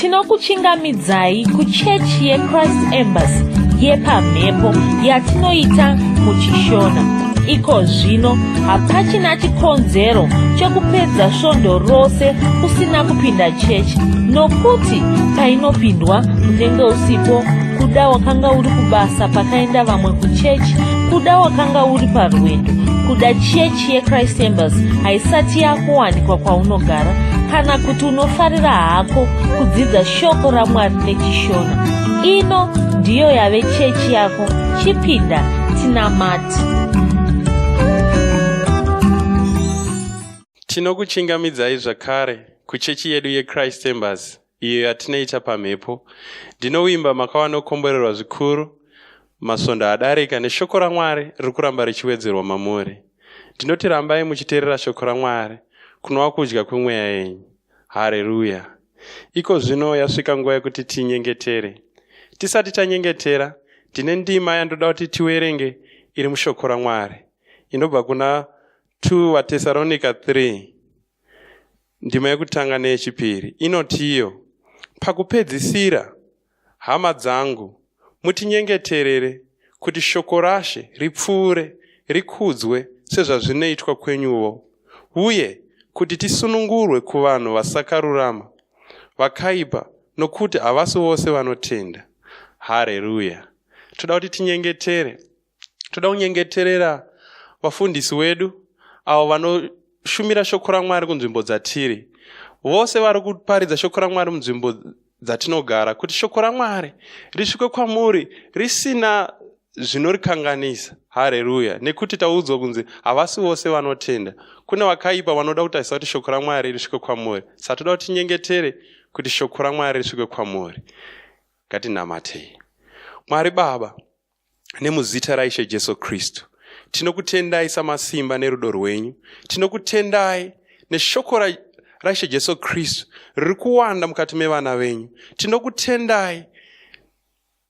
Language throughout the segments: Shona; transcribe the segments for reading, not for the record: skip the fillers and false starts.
Tinokuchingamidzai kuchechi yeChrist Embassy yepamhepo yatinoita muChishona. Iko zvino hapachina chikonzero chekupedza svondo rose usina kupinda chechi nokuti painopindwa unenge usipo, kuda wakanga uri kubasa pakaenda vamwe kuchechi, kuda wakanga uri parwendo, kuda chechi yeChrist Embassy haisati yakuwanikwa kwaunogara, kana kuti unofarira hako kudzidza shoko raMwari neChishona. Ino ndiyo yave chechi yako, chipinda tinamate. Tinokuchingamidzai zvakare kuchechi yedu yeChrist Embassy iyo yatinoita pamhepo. Ndinovimba makava nokukomborerwa zvikuru masvondo adarika neshoko raMwari riri kuramba richiwedzerwa mamuri. Ndinoti rambai muchiteerera shoko raMwari kunova kudya kwemweya yenyu. Hareruya! Iko zvino yasvika nguva yekuti tinyengetere. Tisati tanyengetera, ndine ndima yandoda kuti tiwerenge iri mushoko raMwari inobva kuna 2 vaTesaronika 3 ndima yekutanga neyechipiri inotiyo, Pakupedzisira, hama dzangu, mutinyengeterere kuti shoko raShe ripfuure rikudzwe sezvazvinoitwa kwenyuvo, uye kuti tisunungurwe kuvanhu vasakarurama, vakaipa, nokuti havasi vose vanotenda. Hareruya! Toda kuti tinyengetere. Toda kunyengeterera vafundisi wedu avo vanoshumira shoko raMwari kunzvimbo dzatiri. Vose vari kuparidza shoko raMwari munzvimbo dzatinogara kuti shoko raMwari risvike kwamuri risina zvinorikanganisa. Hareruya! Nekuti taudzwa kunzi havasi vose vanotenda. Kune vakaipa vanoda kutarisa kuti shoko raMwari risvike kwamuri. Saka toda kuti tinyengetere kuti shoko raMwari risvike kwamuri. Ngatinamatei. Mwari Baba, nemuzita raIshe Jesu Kristu, tinokutendai samasimba nerudo rwenyu. Tinokutendai neshoko raIshe Jesu Kristu riri kuwanda mukati mevana venyu. Tinokutendai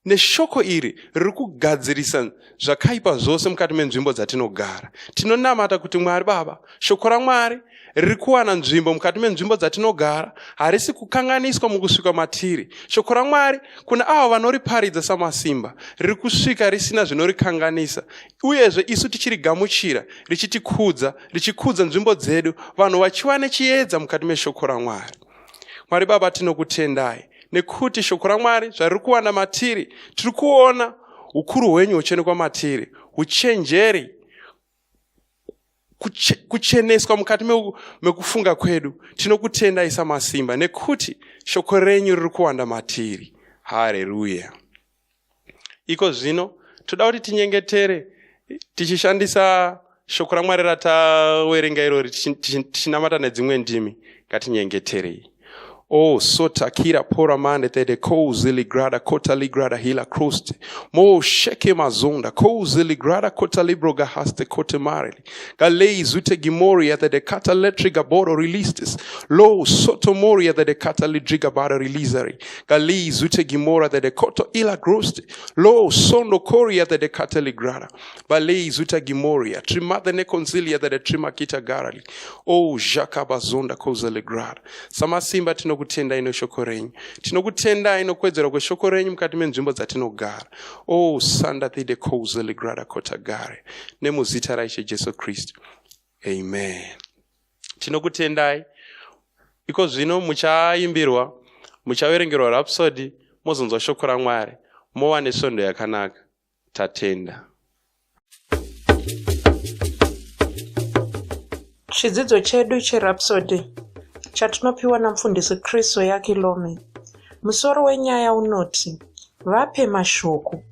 neshoko iri riri kugadzirisa zvakaipa zvose mukati menzvimbo dzatinogara. Tinonamata kuti Mwari Baba, shoko raMwari riri kuwana nzvimbo mukati menzvimbo dzatinogara, harisi kukanganiswa mukusvika matiri. Shoko raMwari kuna avo vanoriparidza samasimba riri kusvika risina zvinorikanganisa, uyezve isu tichirigamuchira richitikudza, richikudza nzvimbo dzedu, vanhu vachiva nechiedza mukati meshoko raMwari. Mwari Baba, tinokutendai nekuti shoko raMwari zvariri kuwana matiri, tiri kuona ukuru hwenyu huchenekwa matiri, uchenjeri kucheneswa mukati mekufunga kwedu. Tinokutendai samasimba nekuti shoko renyu riri kuwanda matiri. Hareruya. Iko zvino toda kuti tinyengetere tichishandisa shoko raMwari ratawerenga irori, tichinamata nedzimwe ndimi. Ngatinyengeterei. Oh, sota kira pora mande tede kozi ligrada kota ligrada hila kroste. Mo sheke mazonda kozi ligrada kota libro gahaste kote marili. Galei zute gimoria tede kata letriga boro releastes. Lo soto moria tede kata lidriga bara releasari. Galei zute gimora tede koto ila groste. Lo sondo koria tede kata ligrada. Balei zuta gimoria. Trimate ne consilia tede trimakita garali. Oh, jakabazonda koza ligrada. Samasimba tinokutendai neshoko renyu. Tinokutendai nokuwedzerwa kweshoko renyu mukati menzvimbo dzatinogara. Oh, sanda thide koza ligrada kotagare. Nemuzita raIshe Jesu Kristu. Amen. Tinokutendai. Iko zvino muchaimbirwa, muchaverengerwa Rhapsody, mozonzwa shoko raMwari, mova nesvondo yakanaka. Tatenda. Chidzidzo chedu cheRhapsody chatinopiwa naMufundisi Chris Oyakilome. Musoro wenyaya unoti Vape mashoko.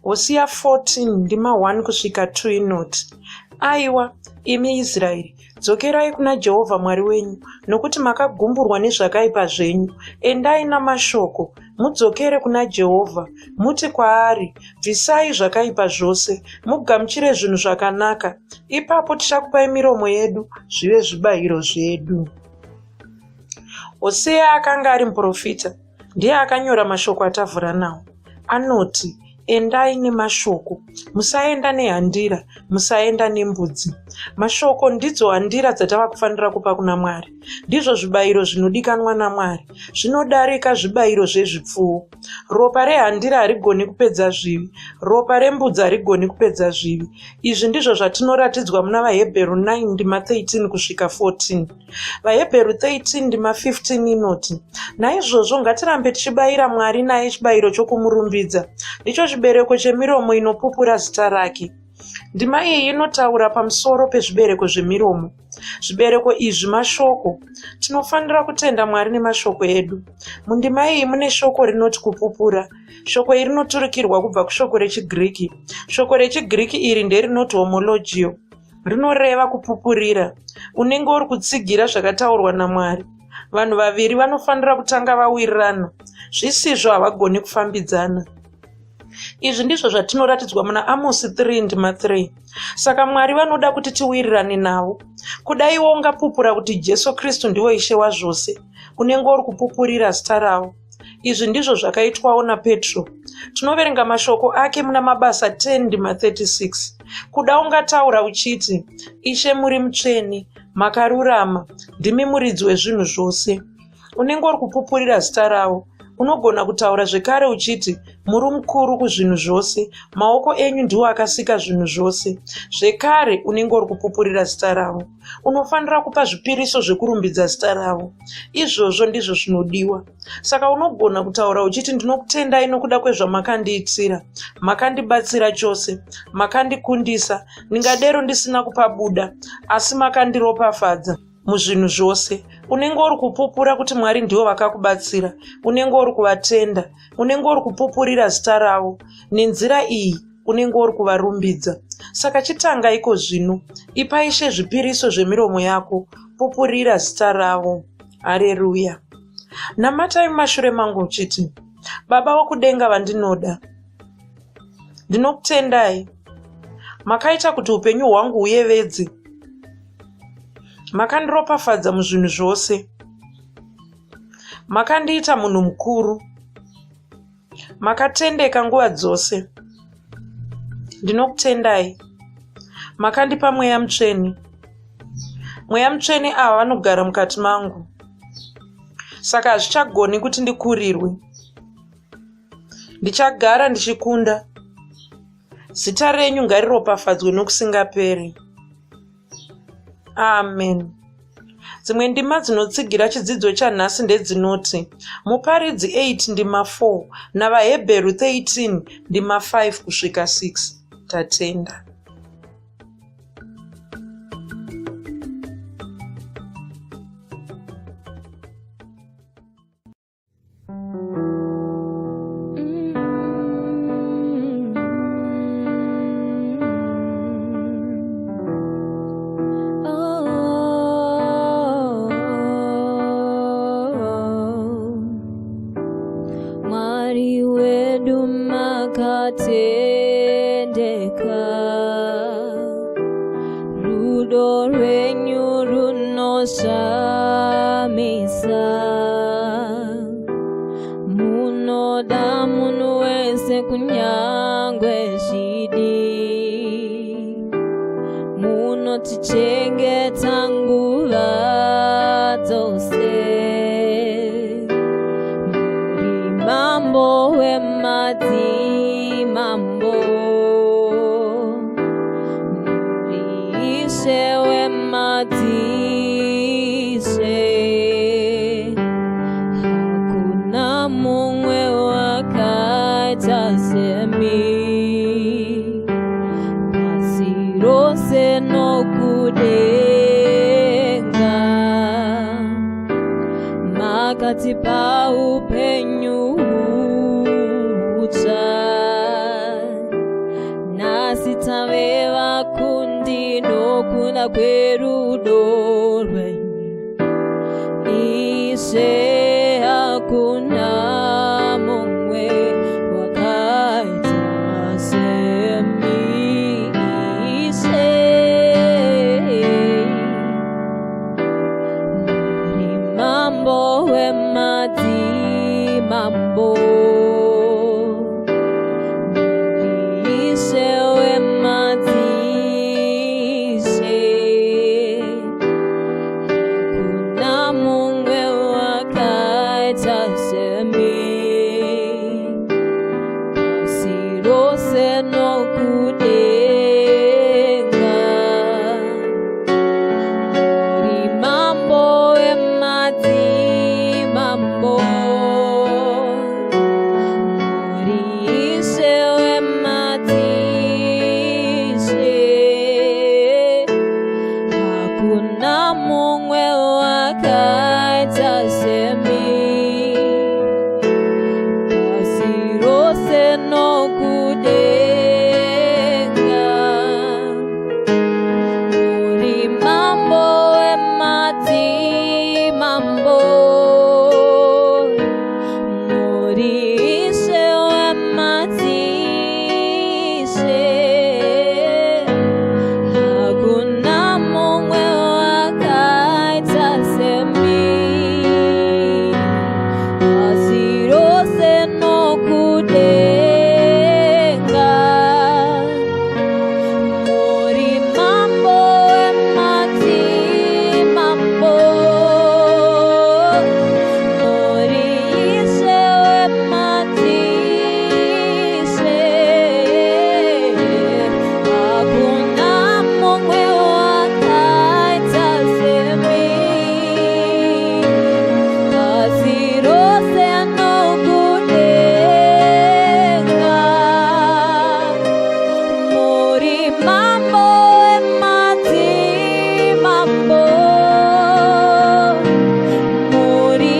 Hosiya 14 ndima 1 kusvika 2 inoti, Aiwa, imi Israeri, Dzokerai kuna Jehovha Mwari wenyu, nokuti makagumburwa nezvakaipa zvenyu. Endai namashoko, mudzokere kuna Jehovha, muti kwaari, Bvisai zvakaipa zvose, mugamuchire zvinhu zvakanaka. Ipapo tichakupai miromo yedu zvive zvibayiro zvedu. Hosea akanga ari muprofita, ndiye akanyora mashoko atavhura nawo. Anoti, Endai nemashoko. Musaenda nehandira, musaenda nembudzi. Mashoko ndidzo handira dzatava kufanira kupa kuna Mwari. Ndizvo zvibayiro zvinodikanwa naMwari. Zvinodarika zvibayiro zvezvipfuwo. Ropa rehandira harigoni kupedza zvivi. Ropa rembudzi harigoni kupedza zvivi. Izvi ndizvo zvatinoratidzwa muna VaHebheru 9 ndima 13 kusvika 14. VaHebheru 13 ndima 15 inoti, Naizvozvo ngatirambe tichibayira Mwari naye chibayiro chokumurumbidza, ndicho chibereko chemiromo inopupura zita rake. Ndima iyi inotaura pamusoro pezvibereko zvemiromo. Zvibereko izvi mashoko. Tinofanira kutenda Mwari nemashoko edu. Mundima iyi mune shoko rinoti kupupura. Shoko iri rinoturikirwa kubva kushoko rechiGiriki. Shoko rechiGiriki iri nderinoti homologio. Rinoreva kupupurira. Unenge uri kutsigira zvakataurwa naMwari. Vanhu vaviri vanofanira kutanga vawirirana. Zvisizvo havagoni kufambidzana. Izvi ndizvo zvatinoratidzwa muna Amosi 3 ndima 3. Saka Mwari vanoda kuti tiwirirane navo. Kuda iwe ungapupura kuti Jesu Kristu ndivo Ishe wazvose, unenge uri kupupurira zita ravo. Izvi ndizvo zvakaitwawo naPetro. Tinoverenga mashoko ake muna Mabasa 10 ndima 36. Kuda ungataura uchiti, Ishe muri mutsvene, makarurama, ndimi muridzi wezvinhu zvose. Unenge uri kupupurira zita ravo. Unogona kutaura zvekare uchiti, Muri mukuru kuzvinhu zvose, maoko enyu ndiwo akasika zvinhu zvose. Zvekare unenge uri kupupurira zita ravo. Unofanira kupa zvipiriso zvekurumbidza zita ravo. Izvozvo ndizvo zvinodiwa. Saka unogona kutaura uchiti, Ndinokutendai nokuda kwezvamakandiitira. Makandibatsira chose. Makandikundisa. Ndingadero ndisina kupabuda, asi makandiropafadza. Muzvinhu zvose. Unenge uri kupupura kuti Mwari ndivo vakakubatsira. Unenge uri kuvatenda. Unenge uri kupupurira zita ravo. Nenzira iyi unenge uri kuvarumbidza. Saka chitanga iko zvino. Ipa Ishe zvipiriso zvemiromo yako. Pupurira zita ravo. Hareruya. Namatai mumashure mangu uchiti, Baba vokudenga vandinoda. Ndinokutendai. Makaita kuti upenyu hwangu huyevedze. Makandiropafadza muzvinhu zvose. Makandiita munhu mukuru. Makatendeka nguva dzose. Ndinokutendai. Makandipa Mweya Mutsvene. Mweya Mutsvene ava vanogara mukati mangu. Saka hazvichagoni kuti ndikurirwe. Ndichagara ndichikunda. Zita renyu ngariropafadzwe nokusingaperi. Amen. Dzimwe ndima dzinotsigira chidzidzo chanhasi ndedzinoti Muparidzi 8 ndima 4 naVaHebheru 13 ndima 5 kusvika 6. Tatenda. Mwari wedu makatendeka, rudo rwenyu runoshamisa. Munoda munhu wese kunyangwe zvidi, munotichengeta nguva dzose. Muri mambo wemadzimambo, muri ishe wemadzishe. Hakuna mumwe wakaita semi pasi rose nokudenga. Makatipa upenyu hutsva, nhasi tave vakundi nokuda kwerudo rwenyu. Ishe, hakuna mumwe wakaita semi. Ishe, muri mambo wemadzimambo, wakaita semi pasi rose nokudenga. Muri mambo wemadzimambo, muri ishe wemadzishe. Hakuna mumwe wakaita semi pasi rose nokudenga. Muri mambo wemadzimambo, muri ishe wemadzishe. Hakuna mumwe wakaita semi pasi rose nokudenga. Muri mambo wemadzimambo, muri ishe wemadzishe. Hakuna mumwe wakaita semi pasi rose nokudenga. Muri mambo wemadzimambo, muri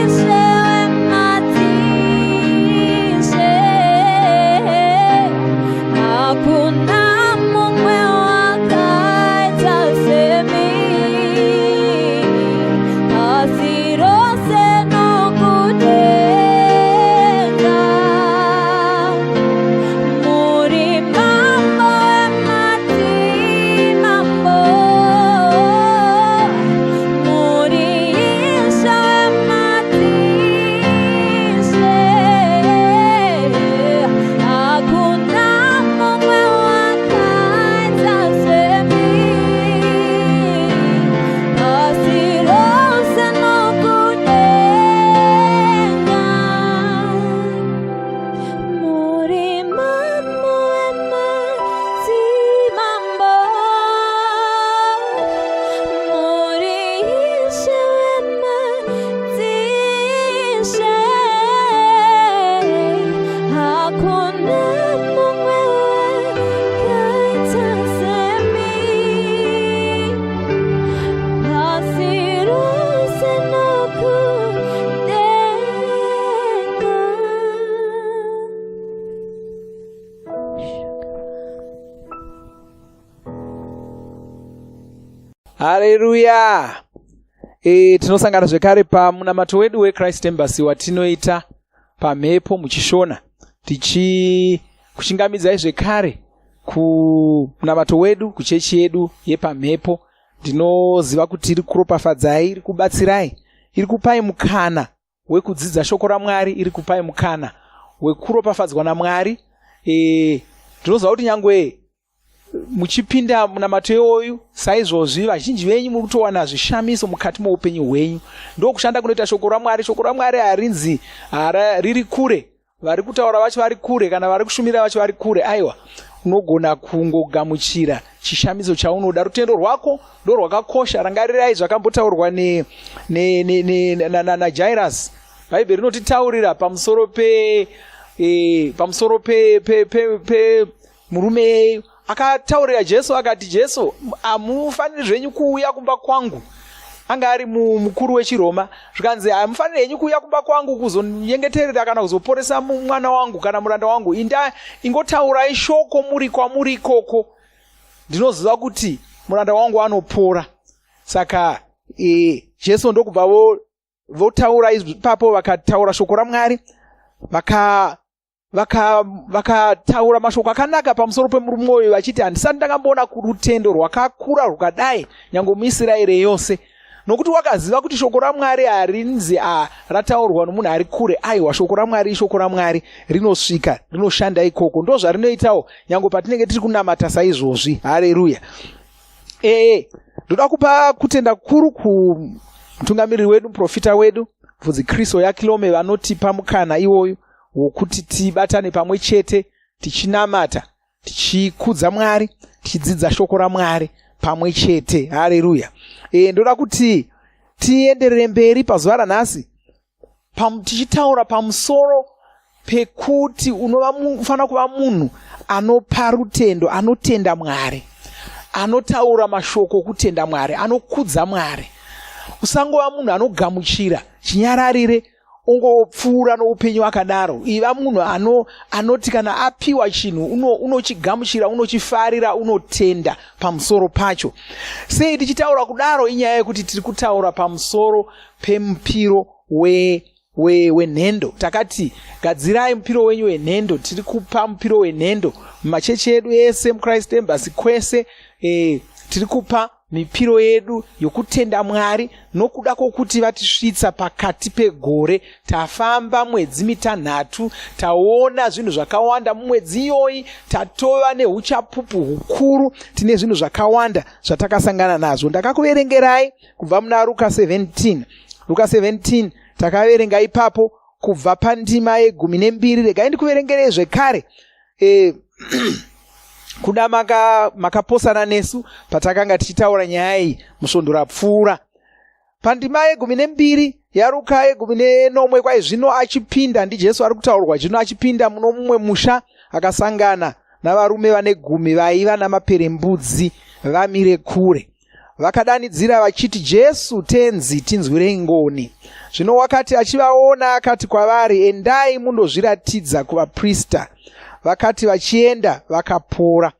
ishe wemadzishe. Hakuna mumwe wakaita semi pasi rose nokudenga. Muri mambo wemadzimambo, muri ishe wemadzishe. Hakuna mumwe wakaita semi pasi rose nokudenga. Muri mambo wemadzimambo, muri ishe wemadzishe. Hakuna mumwe wakaita semi pasi rose nokudenga. Hareruya! Tinosangana zvekare pamunamato wedu weChrist Embassy watinoita pamhepo muchiShona, tichikuchingamidzai zvekare kumunamato wedu kuchechi yedu yepamhepo. Ndinoziva kuti iri kuropafadzai, iri kubatsirai, iri kupai mukana wekudzidza shoko raMwari, iri kupai mukana wekuropafadzwa naMwari. Ndinoziva kuti nyangwe muchipinda munamato iwoyu saizvozvi, vazhinji venyu muri kutowana zvishamiso mukati moupenyu hwenyu. Ndokushanda kunoita shoko raMwari. Shoko raMwari harinzi riri kure, vari kutaura vacho vari kure, kana vari kushumira vacho vari kure. Aiwa, unogona kungogamuchira chishamiso chaunoda. Rutendo rwako ndo rwakakosha. Rangarirai zvakambotaurwa naJairus. Bhaibheri rinotitaurira pamusoro pe pamusoro pe, pe, pe, pe murume akataurira Jesu, akati, "Jesu, hamufaniri zvenyu kuuya kumba kwangu." Anga ari mukuru wechiRoma. Zvikanzi, "Hamufaniri henyu kuuya kumba kwangu kuzonyengeterera kana kuzoporesa mwana wangu kana muranda wangu. Inda ingotaurai shoko muri kwamuri ikoko, ndinoziva kuti muranda wangu anopora." Saka Jesu ndokubva votaura ipapo, vakataura shoko raMwari, vakataura mashoko akanaka pamusoro pemurume uyu, vachiti, "Handisati ndakamboona rutendo rwakakura rwakadai nyange muIsraeri yose." Nokuti wakaziva kuti shoko raMwari harinzi rataurwa nomunhu ari kure. Aiwa, shoko raMwari ishoko raMwari, rinosvika, rinoshanda ikoko. Ndo zvarinoitawo nyange patinenge tiri kunamata saizvozvi. Hareruya! Ndoda kupa kutenda kukuru kumutungamiriri wedu, muprofita wedu. Mufudzi Chris Oyakilome vanotipa mukana iwoyu wokuti tibatane pamwe chete tichinamata, tichikudza Mwari, tichidzidza shoko raMwari pamwe chete. Haleluya. E, ndoda kuti tienderere mberi pazuva ranhasi tichitaura pamusoro pekuti unofanira kuva munhu anopa rutendo, anotenda Mwari, anotaura mashoko okutenda Mwari, anokudza Mwari. Usangova munhu anogamuchira chinyararire ongopfuura noupenyu akadaro. Iva munhu ano, anoti kana apiwa chinhu unochigamuchira, uno unochifarira, unotenda pamusoro pacho. Sei tichitaura kudaro? Inyaya yekuti tiri kutaura pamusoro pemupiro we wenhendo we takati gadzirai mupiro wenyu wenhendo. Tiri kupa mupiro wenhendo mumachechi edu ese, muChrist Embassy kwese. Tiri kupa mipiro yedu yokutenda Mwari nokuda kwokuti vatisvitsa pakati pegore. Tafamba mwedzi mitanhatu, taona zvinhu zvakawanda mumwedzi iyoyi, tatova neuchapupu hukuru, tine zvinhu zvakawanda zvatakasangana nazvo. Ndakakuverengerai kubva muna Ruka 17. Ruka 17 takaverenga ipapo kubva pandima yegumi nembiri. Regai ndikuverengerei zvekare. Kuda makaposana nesu patakanga tichitaura nyaya iyi musvondo rapfuura. Pandima yegumi nembiri yaRuka yegumi nenomwe, kwai zvino achipinda, ndiJesu ari kutaurwa, zvino achipinda muno mumwe musha akasangana navarume vane gumi vaiva namaperembudzi vamire kure. Vakadanidzira vachiti, Jesu, Tenzi, tinzwirei ngoni. Zvino wakati achivaona, akati kwavari, Endai mundozviratidza kuvaprista. Vakati vachienda, vakapora.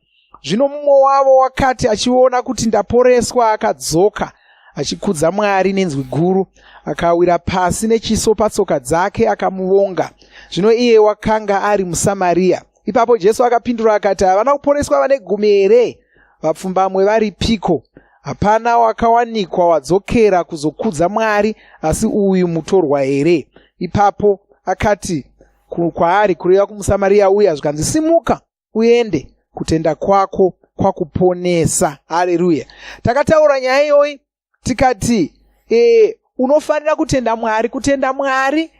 Zvino mumwe wavo wakati achiona kuti ndaporeswa, akadzoka achikudza Mwari nenzwi guru, akawira pasi nechiso patsoka dzake, akamuvonga. Zvino iye wakanga ari muSamaria. Ipapo Jesu akapindura akati, Havana kuporeswa vane gumi here? Vapfumbamwe varipiko? Hapana wakawanikwa wadzokera kuzokudza Mwari asi uyu mutorwa here? Ipapo akati kwaari, kureva kumuSamaria uya, zvikanzi, Simuka uende, kutenda kwako kwakuponesa. Haleluya. Takataura nyaya iyoyi tikati unofanira kutenda Mwari. Kutenda Mwari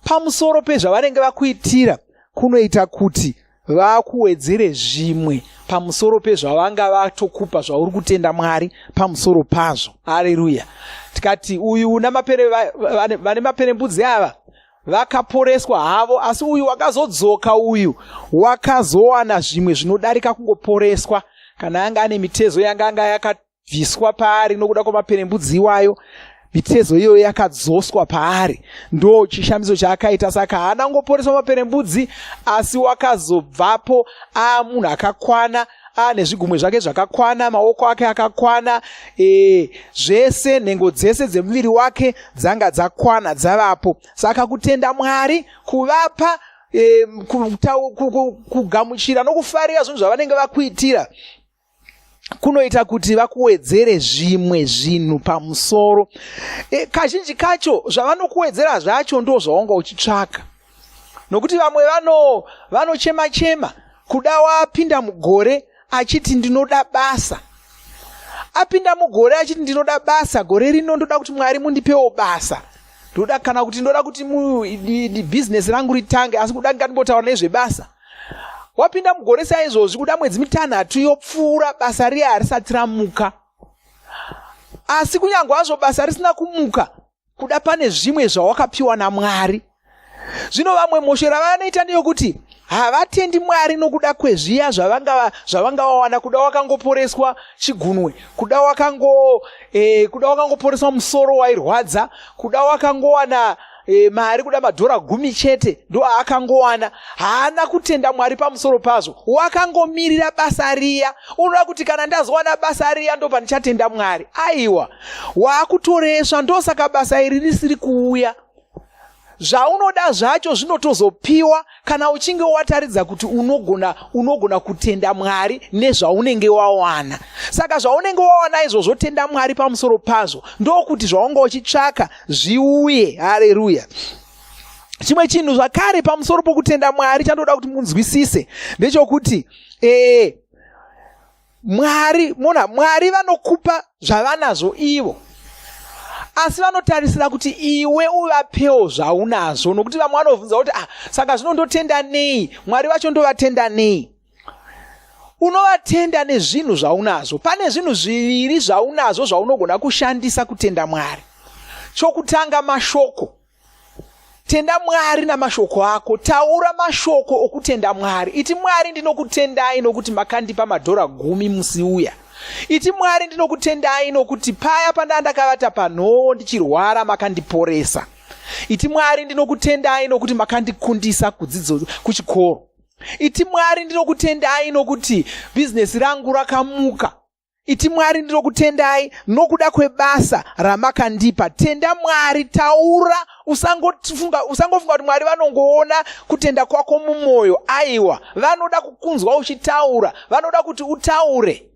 pamusoro pezvavanenge vakuitira kunoita kuti vakuwedzere zvimwe pamusoro pezvavanga vatokupa zvauri kutenda Mwari pamusoro pazvo. Haleluya. Tikati uyu una mapere, vane maperembudzi ava vakaporeswa havo, asi uyu wakazodzoka, uyu wakazowana zvimwe zvinodarika kungoporeswa. Kana anga ane mitezo yanga anga yakabviswa paari nokuda kwamaperembudzi iwayo, mitezo iyoyo yakadzoswa paari. Ndo chishamiso chaakaita. Saka haana kungoporeswa maperembudzi, asi wakazobvapo aamunhu akakwana, aane zvigumwe zvake zvakakwana, maoko ake akakwana, zvese nhengo dzese dzemuviri wake dzanga dzakwana, dzavapo. Saka kutenda Mwari kuvapa kugamuchira nokufarira zvinhu zvavanenge vakuitira kunoita kuti vakuwedzere zvimwe zvinhu pamusoro. Kazhinji kacho zvavanokuwedzera zvacho ndo zvawanga uchitsvaka, nokuti vamwe vanochema chema kuda wapinda mugore achiti ndinoda basa, apinda mugore achiti ndinoda basa gore rino, ndoda kuti Mwari mundipewo basa, ndoda kana kuti ndoda kuti bhizinesi rangu ritange, asi kuda ngatimbotaura nezvebasa. Wapinda mugore saizvozvi, kuda mwedzi mitanhatu yopfuura, basa riya harisati ramuka. Asi kunyange hazvo basa risina kumuka, kuda pane zvimwe zvawakapiwa naMwari. Zvino vamwe mhosho ravanoita ndeyokuti havatendi Mwari nokuda kwezviya zvavanga vawana. Kuda wakangoporeswa chigunwe, kuda wakangoporeswa musoro wairwadza, kuda wakangowana mari, kuda madhora 10 chete ndo aakangowana. Haana kutenda Mwari pamusoro pazvo, wakangomirira basa riya. Unoda kuti kana ndazowana basa riya ndo pandichatenda Mwari. Aiwa, waakutoresva, ndosaka basa iri risiri kuuya. Zvaunoda zvacho zvinotozopiwa kana uchinge wataridza kuti unogona kutenda Mwari nezvaunenge wawana. Saka zvaunenge wawana izvozvo, tenda Mwari pamusoro pazvo, ndokuti zvaunga uchitsvaka zviuye. Haleluya. Chimwe chinhu zvakare pamusoro pokutenda Mwari chandoda kuti munzwisise ndechokuti Mwari, mona, Mwari vanokupa zvavanazvo ivo. Asi vanotarisira kuti iwe uvapewo zvaunazvo, nokuti vamwe vanobvunza kuti ah, saka zvino ndotenda nei? Mwari vacho ndovatenda nei? Unovatenda nezvinhu zvaunazvo. Pane zvinhu zviviri zvaunazvo zvaunogona kushandisa kutenda Mwari. Chokutanga mashoko. Tenda Mwari namashoko ako. Taura mashoko okutenda Mwari. Iti Mwari ndinokutendai nokuti makandipa madhora gumi musi uya. Iti Mwari ndinokutendai nokuti paya pandaa ndakavata panhowo ndichirwara makandiporesa. Iti Mwari ndinokutendai nokuti makandikundisa kudzidzo kuchikoro. Iti Mwari ndinokutendai nokuti bhizinesi rangu rakamuka. Iti Mwari ndinokutendai nokuda kwebasa ramakandipa. Tenda Mwari, taura, usangofunga usangofunga kuti Mwari vanongoona kutenda kwako mumwoyo. Aiwa, vanoda kukunzwa uchitaura, vanoda kuti utaure.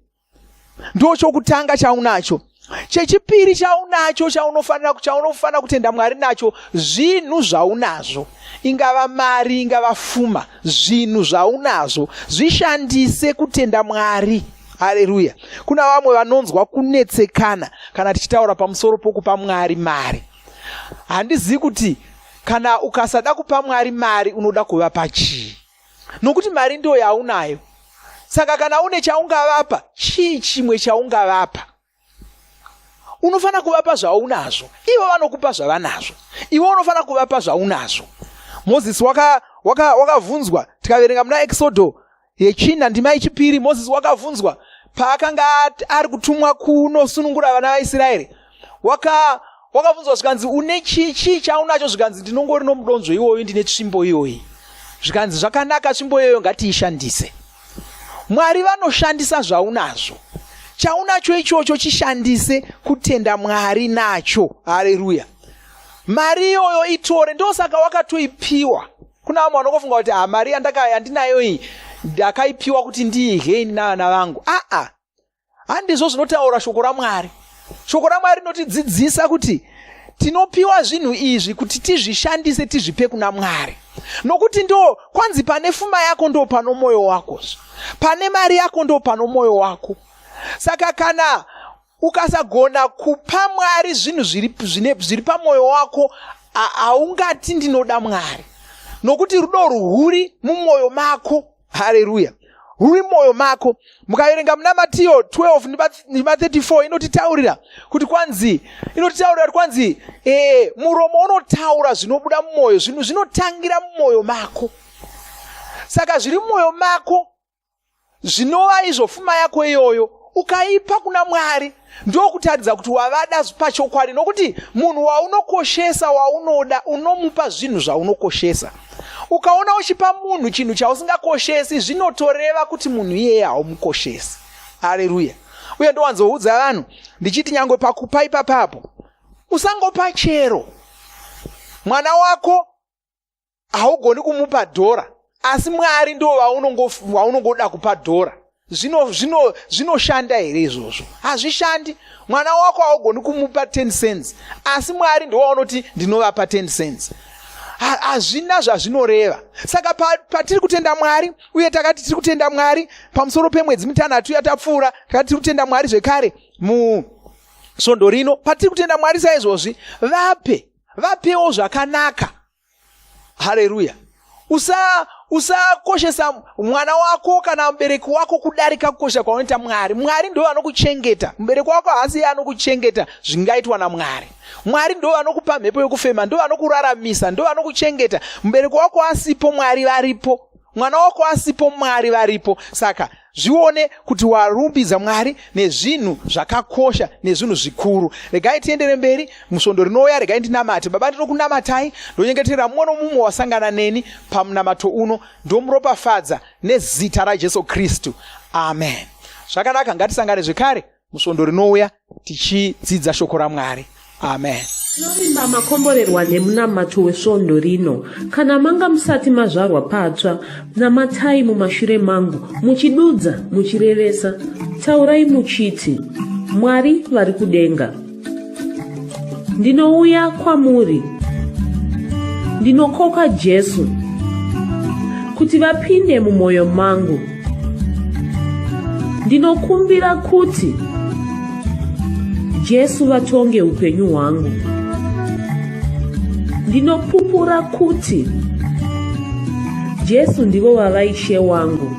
Ndochokutanga chaunacho. Chechipiri chaunacho chaunofanira chaunofanira kutenda Mwari nacho zvinhu zvaunazvo. Ingava mari, ingava fuma, zvinhu zvaunazvo zvishandise kutenda Mwari. Hareruya. Kuna vamwe vanonzwa kunetsekana kana tichitaura pamusoro pokupa Mwari mari. Handizivi kuti kana ukasada kupa Mwari mari unoda kuvapa chii? Nokuti mari ndiyo yaunayo. Saka kana une chaungavapa, chii chimwe chaungavapa? Unofanira kuvapa zvaunazvo. Ivo vanokupa zvavanazvo. Iwe unofanira kuvapa zvaunazvo. Mozisi wakavhunzwa waka, waka tikaverenga muna Exodo yechina ndima yechipiri, Mozisi wakavhunzwa paakanga ari kutumwa kunosunungura vana vaIsraeri. Wakavhunzwa zvikanzi une chii chii chaunacho, zvikanzi ndinongori nomudonzvo iwoyu, ndine tsvimbo iyoyi. Zvikanzi zvakanaka, tsvimbo iyoyo ngatiishandise. Mwari vanoshandisa zvaunazvo. Chaunacho ichocho chishandise kutenda Mwari nacho. Haleluya. Mari iyoyo itore, ndosaka wakatoipiwa. Kuna vamwe vanongofunga kuti ah, mari yandinayo iyi ndakaipiwa kuti ndiidye ini navana vangu. Aa, handizvo zvinotaura shoko raMwari. Shoko raMwari rinotidzidzisa kuti tinopiwa zvinhu izvi kuti tizvishandise tizvipe kuna Mwari, nokuti ndo kwanzi pane fuma yako ndo pano mwoyo wako, pane mari yako ndo pano mwoyo wako. Saka kana ukasagona kupa Mwari zvinhu zviri pamwoyo wako, haungati ndinoda Mwari, nokuti rudo rwuri mumwoyo mako. Haleluya, ruri mumwoyo mako. Mukaverenga muna Matiyo 12 ndima 34 inotitaurira kuti kwanzi, inotitaurira kuti kwanzi muromo unotaura zvinobuda mumwoyo. Zvinhu zvinotangira mumwoyo mako. Saka zviri mumwoyo mako zvinova izvo fuma yako iyoyo ukaipa kuna Mwari, ndokutaridza kuti wavada pachokwadi, nokuti munhu waunokoshesa, waunoda, unomupa zvinhu zvaunokoshesa. Ukaona uchipa munhu chinhu chausingakoshesi, zvinotoreva kuti munhu iyeye haumukoshesi. Haleluya. Uye ndowanzoudza vanhu ndichiti nyangwe pakupa ipapapo usangopa chero mwana wako haugoni kumupa dhora, asi Mwari ndo vaunongoda kupa dhora. Zvinoshanda here izvozvo? Hazvishandi. Mwana wako haugoni kumupa 10 cents, asi Mwari ndo waunoti ndinovapa 10 cents. Hazvina zvazvinoreva. Saka patiri kutenda Mwari, uye takati tiri kutenda Mwari pamusoro pemwedzi mitanhatu yatapfuura, takati tiri kutenda Mwari zvekare musvondo rino. Patiri kutenda Mwari saizvozvi, vapewo zvakanaka. Haleluya. Usakoshesa mwana wako kana mubereki wako kudarika kukosha kwaunoita Mwari. Mwari ndo vanokuchengeta. Mubereki wako haasi iye anokuchengeta zvingaitwa naMwari. Mwari ndo vanokupa mhepo yokufema, ndo vanokuraramisa, ndo vanokuchengeta. Mubereki wako asipo, Mwari varipo. Mwana wako asipo, Mwari varipo. Saka zvione kuti warumbidza Mwari nezvinhu zvakakosha nezvinhu zvikuru. Regai tiendere mberi musvondo rinouya. Regai ndinamate. Baba, ndinokunamatai, ndonyengeterera mumwe nomumwe wasangana neni pamunamato uno, ndomuropafadza nezita raJesu Kristu, amen. Zvakanaka, ngatisangane zvekare musvondo rinouya tichidzidza shoko raMwari. Amen. Tinovimba makomborerwa nemunamato wesvondo rino. Kana manga musati mazvarwa patsva, namatai mumashure mangu muchidudza muchirevesa. Taurai muchiti, Mwari vari kudenga, ndinouya kwamuri. Ndinokoka Jesu kuti vapinde mumwoyo mangu. Ndinokumbira kuti Jesu vatonge upenyu hwangu. Ndinopupura kuti Jesu ndivo vava Ishe wangu.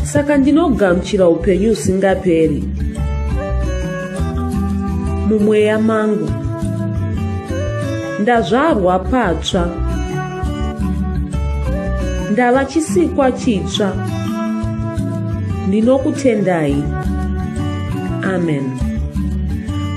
Saka ndinogamuchira upenyu husingaperi mumweya mangu. Ndazvarwa patsva. Ndava chisikwa chitsva. Ndinokutendai. Amen.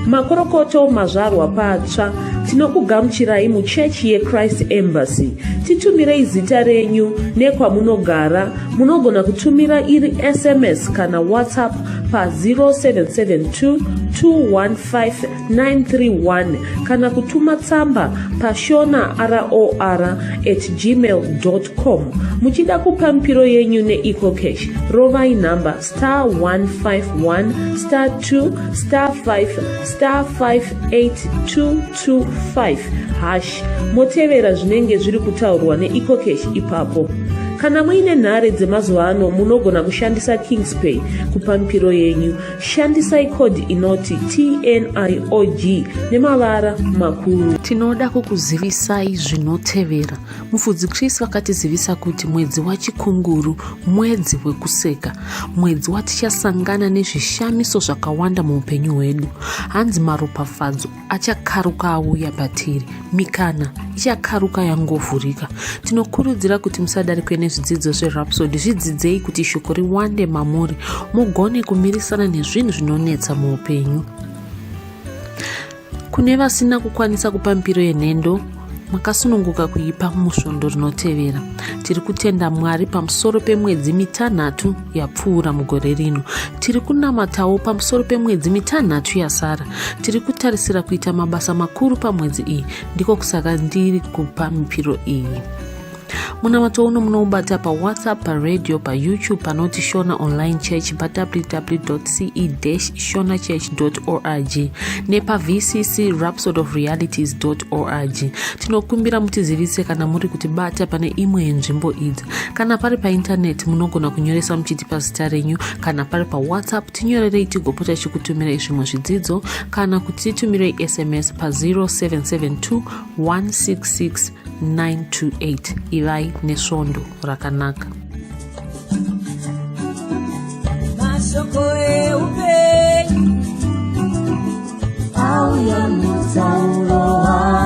Makorokoto mazvarwa patsva tinokugamuchirai muchechi yeChrist Embassy. Titumirei zita renyu nekwamunogara. Munogona kutumira iri SMS kana WhatsApp pa 0772 215 931 kana kutuma tsamba pashona ror at gmail com. Muchida kupa mipiro yenyu neEcoCash, rovai nhamba star 151 star 2 star 5 star 58225 hash, motevera zvinenge zviri kutaurwa neEcoCash ipapo. Kana muine nhare dzemazuva ano, munogona kushandisa Kingspay kupa mipiro yenyu. Shandisai kodhi inoti TNIOG nemavara makuru. Tinoda kukuzivisai zvinotevera. Mufudzi Chris vakatizivisa kuti mwedzi waChikunguru mwedzi wekuseka, mwedzi watichasangana nezvishamiso zvakawanda muupenyu hwedu. Hanzi maropafadzo achakaruka auya patiri, mikana ichakaruka yangovhurika. Tinokurudzira kuti musadarikwe nezvidzidzo zveRhapsody. Zvidzidzei kuti shoko riwande mamuri, mugone kumirisana nezvinhu zvinonetsa muupenyu. Kune vasina kukwanisa kupa mipiro yenhendo, makasununguka kuipa musvondo rinotevera. Tiri kutenda Mwari pamusoro pemwedzi mitanhatu yapfuura mugore rino. Tiri kunamatawo pamusoro pemwedzi mitanhatu yasara. Tiri kutarisira kuita mabasa makuru pamwedzi iyi, ndiko kusaka ndiri kupa mipiro iyi. Munamato uno munoubata paWhatsApp, paradio, paYouTube panoti Shona Online Church, pawww ce shonachurch org nepavcc rhapsody of realities org. Tinokumbira mutizivise kana muri kutibata pane imwe yenzvimbo idzi. Kana pari paintaneti munogona kunyoresa muchitipa zita renyu. Kana pari paWhatsApp tinyorerei tigopota chikutumirai zvimwe zvidzidzo, kana kuti titumirei SMS pa 0772 166 928. Ivai nesvondo rakanaka. Mashoko eupenyu auya mutauro.